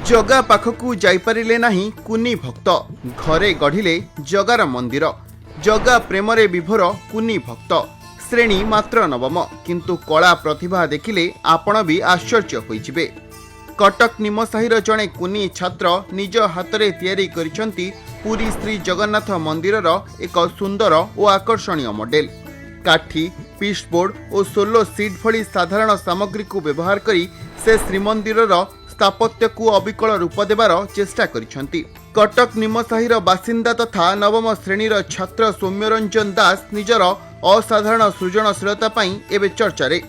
ଜଗା ପାଖକୁ ଯାଇପାରିଲେ ନାହିଁ କୁନି ଭକ୍ତ, ଘରେ ଗଢ଼ିଲେ ଜଗାର ମନ୍ଦିର। ଜଗା ପ୍ରେମରେ ବିଭୋର କୁନି ଭକ୍ତ। ଶ୍ରେଣୀ ମାତ୍ର ନବମ, କିନ୍ତୁ କଳା ପ୍ରତିଭା ଦେଖିଲେ ଆପଣ ବି ଆଶ୍ଚର୍ଯ୍ୟ ହୋଇଯିବେ। କଟକ ନିମସାହିର ଜଣେ କୁନି ଛାତ୍ର ନିଜ ହାତରେ ତିଆରି କରିଛନ୍ତି ପୁରୀ ଶ୍ରୀ ଜଗନ୍ନାଥ ମନ୍ଦିରର ଏକ ସୁନ୍ଦର ଓ ଆକର୍ଷଣୀୟ ମଡେଲ। କାଠି, ପିସବୋର୍ଡ ଓ ସୋଲୋ ସିଟ୍ ଭଳି ସାଧାରଣ ସାମଗ୍ରୀକୁ ବ୍ୟବହାର କରି ସେ ଶ୍ରୀମନ୍ଦିରର ସ୍ଥାପତ୍ୟକୁ ଅବିକଳ ରୂପ ଦେବାର ଚେଷ୍ଟା କରିଛନ୍ତି। କଟକ ନିମସାହିର ବାସିନ୍ଦା ତଥା ନବମ ଶ୍ରେଣୀର ଛାତ୍ର ସୌମ୍ୟରଞ୍ଜନ ଦାସ ନିଜର ଅସାଧାରଣ ସୃଜନଶୀଳତା ପାଇଁ ଏବେ ଚର୍ଚ୍ଚାରେ।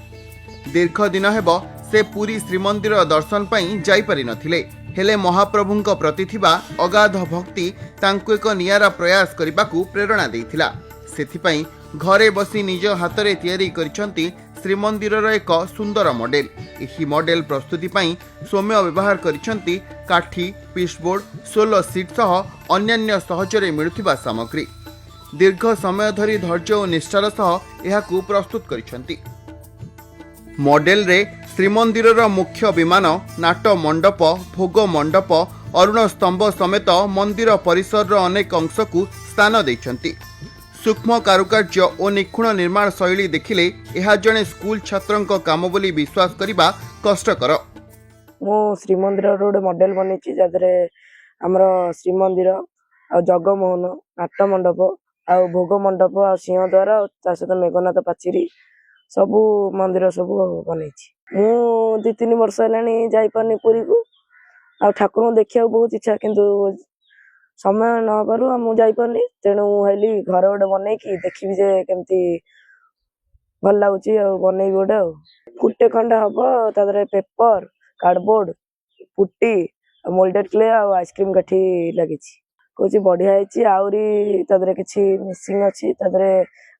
ଦୀର୍ଘ ଦିନ ହେବ ସେ ପୁରୀ ଶ୍ରୀମନ୍ଦିର ଦର୍ଶନ ପାଇଁ ଯାଇପାରିନଥିଲେ। ହେଲେ ମହାପ୍ରଭୁଙ୍କ ପ୍ରତି ଥିବା ଅଗାଧ ଭକ୍ତି ତାଙ୍କୁ ଏକ ନିଆରା ପ୍ରୟାସ କରିବାକୁ ପ୍ରେରଣା ଦେଇଥିଲା। ସେଥିପାଇଁ ଘରେ ବସି ନିଜ ହାତରେ ତିଆରି କରିଛନ୍ତି ଶ୍ରୀମନ୍ଦିରର ଏକ ସୁନ୍ଦର ମଡେଲ। ଏହି ମଡେଲ ପ୍ରସ୍ତୁତି ପାଇଁ ସୌମ୍ୟ ବ୍ୟବହାର କରିଛନ୍ତି କାଠି, ପିସବୋର୍ଡ, ସୋଲୋ ସିଟ୍ ସହ ଅନ୍ୟାନ୍ୟ ସହଜରେ ମିଳୁଥିବା ସାମଗ୍ରୀ। ଦୀର୍ଘ ସମୟ ଧରି ଧୈର୍ଯ୍ୟ ଓ ନିଷ୍ଠାର ସହ ଏହାକୁ ପ୍ରସ୍ତୁତ କରିଛନ୍ତି। ମଡେଲରେ ଶ୍ରୀମନ୍ଦିରର ମୁଖ୍ୟ ବିମାନ, ନାଟ ମଣ୍ଡପ, ଭୋଗ ମଣ୍ଡପ, ଅରୁଣ ସ୍ତମ୍ଭ ସମେତ ମନ୍ଦିର ପରିସରର ଅନେକ ଅଂଶକୁ ସ୍ଥାନ ଦେଇଛନ୍ତି। ସୂକ୍ଷ୍ମ କାରୁକାର୍ଯ୍ୟ ଓ ନିଖୁଣ ନିର୍ମାଣ ଶୈଳୀ ଦେଖିଲେ ଏହା ଜଣେ ସ୍କୁଲ ଛାତ୍ରଙ୍କ କାମ ବୋଲି ବିଶ୍ୱାସ କରିବା କଷ୍ଟକର। ମୁଁ ଶ୍ରୀମନ୍ଦିରର ଗୋଟେ ମଡେଲ ବନେଇଛି, ଯାଦେହରେ ଆମର ଶ୍ରୀମନ୍ଦିର ଆଉ ଜଗମୋହନ, ନାଟ ମଣ୍ଡପ ଆଉ ଭୋଗ ମଣ୍ଡପ ଆଉ ସିଂହଦ୍ୱାର ଆଉ ତା ସହିତ ମେଘନାଦ ପାଚେରୀ, ସବୁ ମନ୍ଦିର ସବୁ ବନେଇଛି। ମୁଁ 2-3 ବର୍ଷ ହେଲାଣି ଯାଇପାରୁନି ପୁରୀକୁ। ଆଉ ଠାକୁରଙ୍କୁ ଦେଖିବାକୁ ବହୁତ ଇଚ୍ଛା, କିନ୍ତୁ ସମୟ ନ ହେବାରୁ ଆଉ ମୁଁ ଯାଇପାରୁନି। ତେଣୁ ମୁଁ ଭାବିଲି ଘରେ ଗୋଟେ ବନେଇକି ଦେଖିବି ଯେ କେମିତି ଭଲ ଲାଗୁଛି ଆଉ ବନେଇବି ଗୋଟେ। ଆଉ ଫୁଟେ ଖଣ୍ଡେ ହବ। ତା ଦେହରେ ପେପର, କାର୍ଡବୋର୍ଡ, ପୁଟି ଆଉ ମୋଲ୍ଡେଡ କ୍ଲେ ଆଉ ଆଇସ୍କ୍ରିମ କାଠି ଲାଗିଛି। କହୁଛି ବଢିଆ ହେଇଛି। ଆହୁରି ତା ଦେହରେ କିଛି ମିସିଂ ଅଛି। ତା ଦେହରେ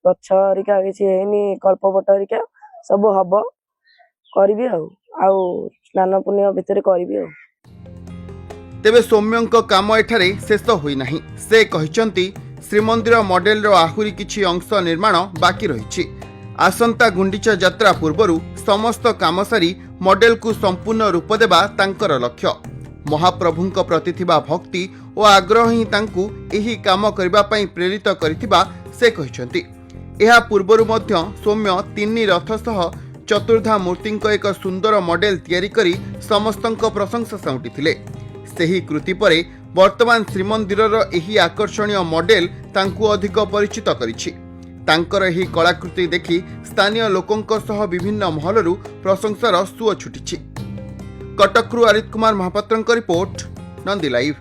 ଗଛ ହରିକା କିଛି ହେଇନି, କଳ୍ପବଟ ହରିକା ସବୁ ହବ। କରିବି ଆଉ ଆଉ ସ୍ନାନ ପୂର୍ଣ୍ଣିମା ଭିତରେ କରିବି ଆଉ। ତେବେ ସୌମ୍ୟଙ୍କ କାମ ଏଠାରେ ଶେଷ ହୋଇନାହିଁ। ସେ କହିଛନ୍ତି, ଶ୍ରୀମନ୍ଦିର ମଡେଲର ଆହୁରି କିଛି ଅଂଶ ନିର୍ମାଣ ବାକି ରହିଛି। ଆସନ୍ତା ଗୁଣ୍ଡିଚା ଯାତ୍ରା ପୂର୍ବରୁ ସମସ୍ତ କାମ ସାରି ମଡେଲକୁ ସମ୍ପୂର୍ଣ୍ଣ ରୂପ ଦେବା ତାଙ୍କର ଲକ୍ଷ୍ୟ। ମହାପ୍ରଭୁଙ୍କ ପ୍ରତି ଥିବା ଭକ୍ତି ଓ ଆଗ୍ରହ ହିଁ ତାଙ୍କୁ ଏହି କାମ କରିବା ପାଇଁ ପ୍ରେରିତ କରିଥିବା ସେ କହିଛନ୍ତି। ଏହା ପୂର୍ବରୁ ମଧ୍ୟ ସୌମ୍ୟ ତିନି ରଥ ସହ ଚତୁର୍ଦ୍ଧା ମୂର୍ତ୍ତିଙ୍କ ଏକ ସୁନ୍ଦର ମଡେଲ ତିଆରି କରି ସମସ୍ତଙ୍କ ପ୍ରଶଂସା ସାଉଁଟିଥିଲେ। ସେହି କୃତି ପରେ ବର୍ତ୍ତମାନ ଶ୍ରୀମନ୍ଦିରର ଏହି ଆକର୍ଷଣୀୟ ମଡେଲ ତାଙ୍କୁ ଅଧିକ ପରିଚିତ କରିଛି। ତାଙ୍କର ଏହି କଳାକୃତି ଦେଖି ସ୍ଥାନୀୟ ଲୋକଙ୍କ ସହ ବିଭିନ୍ନ ମହଲରୁ ପ୍ରଶଂସାର ସୁଅ ଛୁଟିଛି। କଟକରୁ ଆରିତ କୁମାର ମହାପାତ୍ରଙ୍କ ରିପୋର୍ଟ, ନନ୍ଦୀ ଲାଇଭ୍।